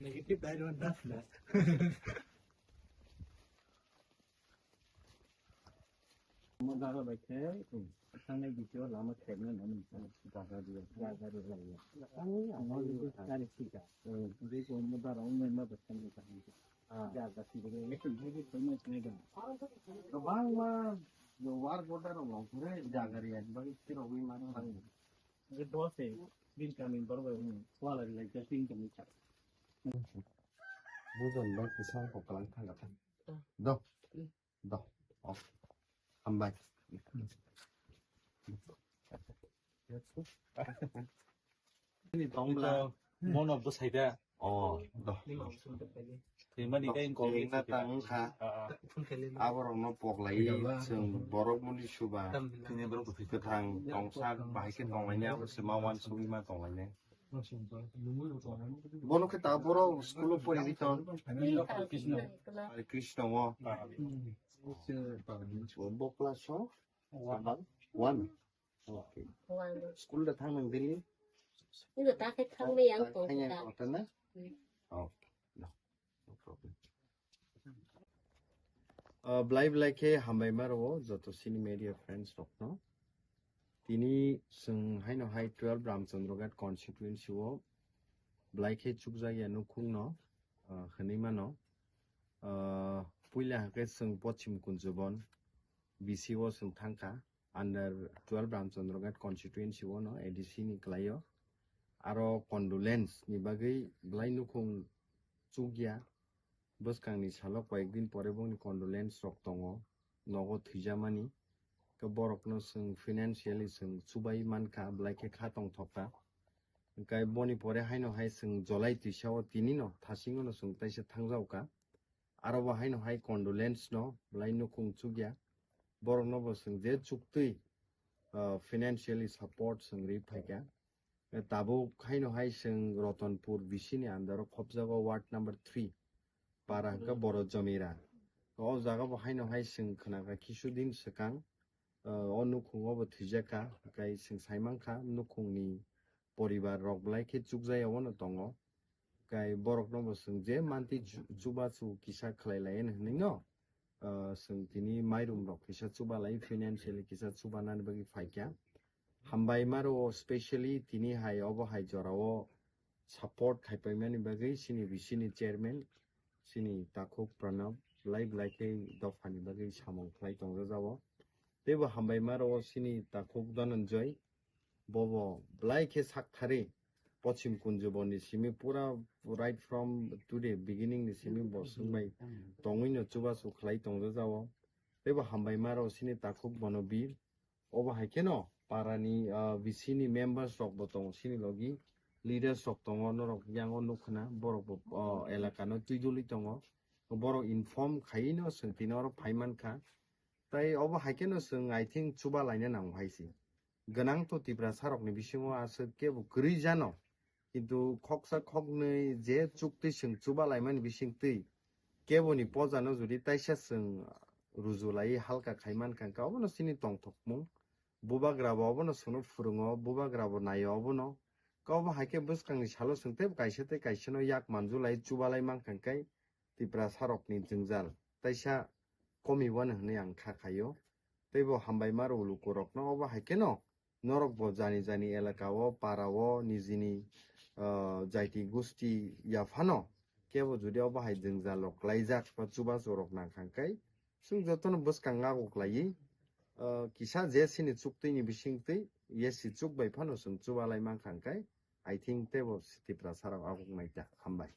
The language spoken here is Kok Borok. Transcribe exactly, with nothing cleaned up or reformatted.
Negative diet one das das. Modaro bai khe, thangna video lama khaina nani jaga dia, jaga dia lama. Ang ang gari sika. Jadi ko modaro ang member besan ni kan. Ah, jaga sih dia. Jadi ko mai kena. Bang ma, yo war border lo kure jaga dia, bagi kira wi mana bang. Jadi doa sih, bin kami baru baru, wala lagi jadi bin kami cak. Bukan bang pisang kok kalang thang kata. Do. Do. Oh. Hambai. Ni tongla. Mono bwsai da. Oh, do. Twimani khe engkol. Twimna tang wngkha. Ah, ah. Aborokno poklai chwng borok muli suba. Tini borok bwthai kwthang tongsa bahai khe tonglainai abo se ma uansugwi ma tonglainai. Bono khe ta borok school o porigwi tong. Hare Krishna o. Bo class o? One. One. Okay. One. School da thang nang daily? School da ta khe thang mai ang tong ta. Thang yang tong ta na? Hmm. Oh, no. No problem. Ah, blai blai khe hambai ma rwo joto sini media friends rokno. Tini chwng haino hai twelve Ramchandra Ghat constituency o blai khe chukjak ya nukhung no, ah, hwnwi mano. Ah, puila hakhe chwng Pochim Kunjubon B C o chwng thangkha. Under twelve Ramchandra Ghat constituency o no A D C ni kwlaio. Aro condolence ni bagwi belai nukhung chukya. Bwskangni salo koyekdin pore bongni condolence rok tongo, nogo thwijamani. Khe borokno chwng financially chwng chubai mankha, belai khe kha tongthokha. Hwnkhe boni pore haino hai chwng July twisa o tini no thasingo no chwng taisa thangjaokha. Aro bo haino hai condolence no belai nukhung chukya. Borokno bo chwng je chuktwi, ah, financially support chwng ri phaikha. Tabuk haino hai chwng Ratanpur B C ni under o khopjago ward number three para hwnkhe Boro Jomira. O jaga bo haino hai chwng khwnakha kisudin swkang, ah, o nukhung o bo thwijakha, hwnkhe chwng saimankha nukhungni poribar rok belai khe chukjaya o no tongo. Kai borok no bo chwng je manti chu-, chubachu kisa khlai lai hwnwi no, ah, chwng tini mairum rok kisa chuba lai, financially kisa chuba nani bagwi phaikha. Hambai ma rwo specially tini hai obo hai jora o support khai paimani bagwi chini B C ni chairman, chini takhuk Pranab, belai belai khe dophani bagwi samung khlai tongjajago. Teibo hambai ma rwo chini takhuk Dhananjoy, bobo belai khe sak thari Pochim Kunjubon ni simi pura right from today beginning ni simi bo swngbai tongwi no chubachu khlai tongjajao. Teibo hambai ma rwo chini takhuk bono bir. Obo hai kheno para ni, ah, B C ni members rok bo tongo chini logi, leaders rok tongo, norok yango nukkhna borok bo, ah, elaka no twi duli tongo. Borok inform khai no chwng tini oro phai mankha. Tai obo hai kheno chwng, I think, chuba laina nango hai se. Gwnang to Tiprasa rokni bisingo aswk kebo kwrwi jano, kintu khoksa khoknwi je chuktwi chwng chuba laimani bisingtwi keboni pojano jodi taisa chwng ruju lai halka khai mankha, hwnkhe obono chini tongthokmung. Bubagra bo obono chwngno phwrwngo, bubagra bo naio obono. Khe obo hai khe bwskangni salo chwng teibo kaisa tei kaisano yak manju lai chuba lai mankha, hwnkhe Tiprasa rokni jwngjal taisa komi wano hwnwi ang kha khaio. Teibo hambai ma rwo luku rokno obo hai kheno norok bo jani jani elaka o, para o, nijini, ah, jaiti gusti yaphano kebo jodi obo hai jwngjal rok klaijak ba chubachu rok nang kha khe chwng jotono bwskang ago klaiwi, ah, kisa je chini chuktwi ni bisingtwi yesi chuk bai phano chwng chuba lai mankha khe I think teibo Tiprasa rok ago nai ta. Hambai.